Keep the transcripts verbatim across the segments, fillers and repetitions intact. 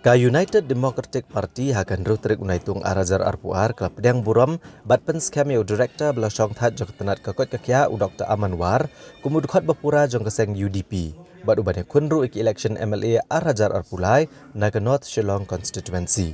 Ka United Democratic Party ha ka hynriew tarik u Naitung ar hajar arphew ar ka la pdiang burom bad pynskhem ïa u Director ba la shongthait jong ka tnat ka koit ka khiah u Doktor Aman War kum u dkhot ba pura jong ka seng U D P bad u ban ïakhun ruh ïa ka election M L A ar hajar arphew lai na ka North Shillong Constituency.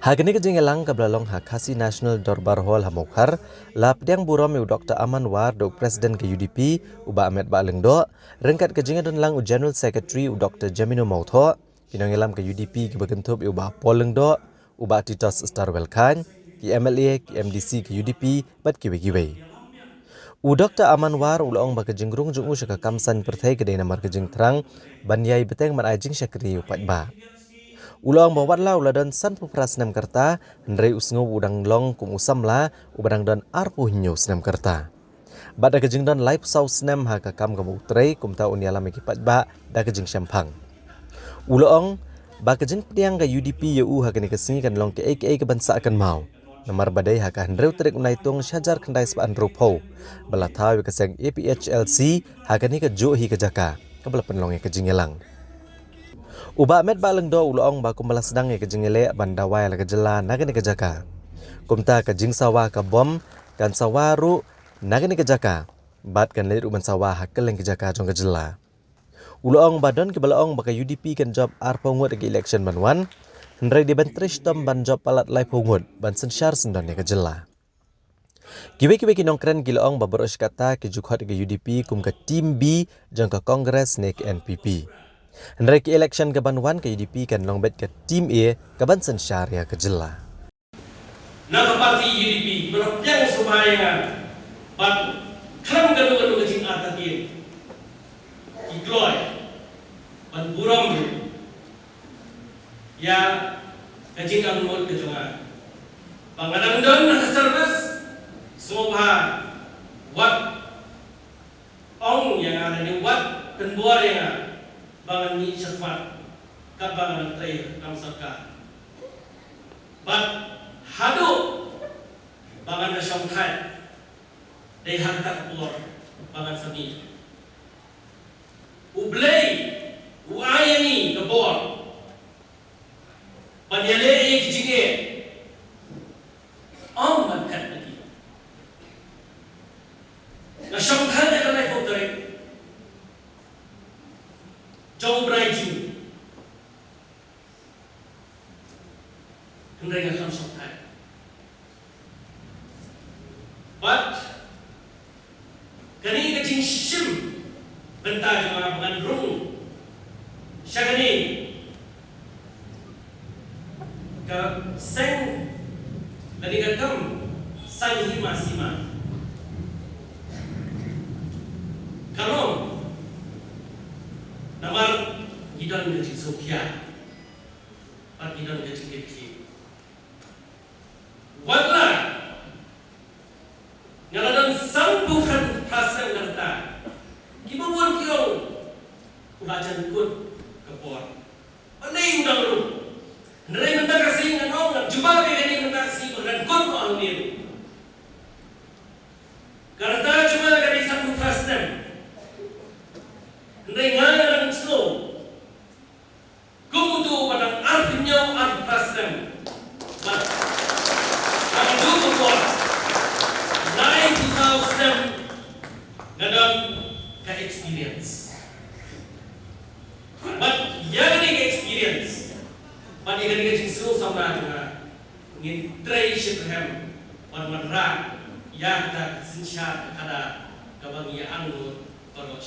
Ha kane ka jingïalang kaba la long ha Khasi National Dorbar Hall ha Mawkhar, la pdiang burom ïa u Doktor Aman War da u President ka U D P u Bah Metbah Lyngdoh, ryngkat ka jingïadon lang u General Secretary u Doktor Jamino Mawthoh, ki nongïalam ka U D P kiba kynthup ïa u Bah Paul Lyngdoh, u Bah Titos Starwell Chyne, ki M L A, ki M D C ka U D P bad kiwei kiwei. U Doktor Aman War u la ong ba ka jingrung jong u sha ka kam saiñ pyrthei ka dei namar ka jingthrang ban ïai bteng ban ai jingshakri ïa u paidbah. U la ong ba wat la u la don sanphew phra snem ka rta, hynrei u sngew u dang long kum u samla uba dang don arphew hynñiew snem ka rta. Bad da ka jingdon laiphew saw snem ha ka kam kaba u trei, kumta un ïalam ïa ki paidbah da ka jingshemphang. U la ong ba ka jingpdiang ka U D P ïa u ha kane ka sngi kan long kaei kaei kaban sah kynmaw. Namar ba dei ha ka hynriew tarik u Naitung shi hajar khyndai spah hynriewphew ba la thaw ïa ka seng A P H L C ha kane kajuh hi ka jaka kaba la pynlong ïa ka jingïalang. U Bah Metbah Lyngdoh u la ong ba kumba la sdang ïa ka jingïaleh ban dawa ïa la ka jylla na kane ka jaka, kumta ka jingsawa ka bom kan sawa ruh na kane ka jaka bad kan leit ruh ban sawa ha kylleng ki jaka jong ka jylla. U la ong ba don kiba la ong ba ka U D P kan jop arphew ngut ha ka election ban wan, hynrei dei ban trei shitom ban jop palat laiphew ngut ban synshar syndon ïa ka jylla. Kiwei kiwei ki nongkren ki la ong ba baroh shi katta ki ju khot ïa ka U D P kum ka team B jong ka Congress ne ka N P P. Hynrei ka election kaban wan ka U D P kan long beit ka team A kaban synshar ïa ka jylla. Na ka party U D P, ba la pdiang sngewbha ïa nga, bad khlem kano kano ka jingartatien, ki kloi ban burom ïa ka jingangnud ka jong nga. Ba nga dang don ha ka service, sngewbha wat ong ïa nga lane wat pynbor ïa nga ba ngan mih shakhmat katba nga dang trei ha ka kam sorkar. Bad haduh ba ngan da shongthait, dei ha kata ka por ba ngan sa mih. U Blei u ai ïa ngi ka bor ban ïaleh ïa ki jingeh. Ym ban phet na ki. Nga shongthait ha ka laiphew tarik jong u bnai Jun. Hynrei nga khlem shongthait. Bad kane ka jingshim bynta jong nga ba ngan rung sha kane ka seng, kane ka kam saiñ hima sima, ka long namar ngi don ka jingsngewkhia bad ngi don ka jingkitkhlieh. Wat la nga la don sanphew phra snem ka rta, kiba bun ki ong u la jan kut ka por. Balei u dang rung? Hynrei mynta ka sngi ngan ong, ngan jubab ïa kane mynta ka sngi ba ngan kut noh hangne ruh. Ka rta jong nga ka dei sanphew phra snem. Hynrei nga, nga dang sngew kum uto uba dang arphew hynñiew, arphew phra snem. Bad haduh ka por, laiphew saw snem nga don ka experience. Bad ïa kane ka experience bad ïa kane ka jingsngew samla jong nga, ngin trei shitrhem ban wanrah ïa kata ka synshar ka khadar kaba ngi ïa angnud baroh.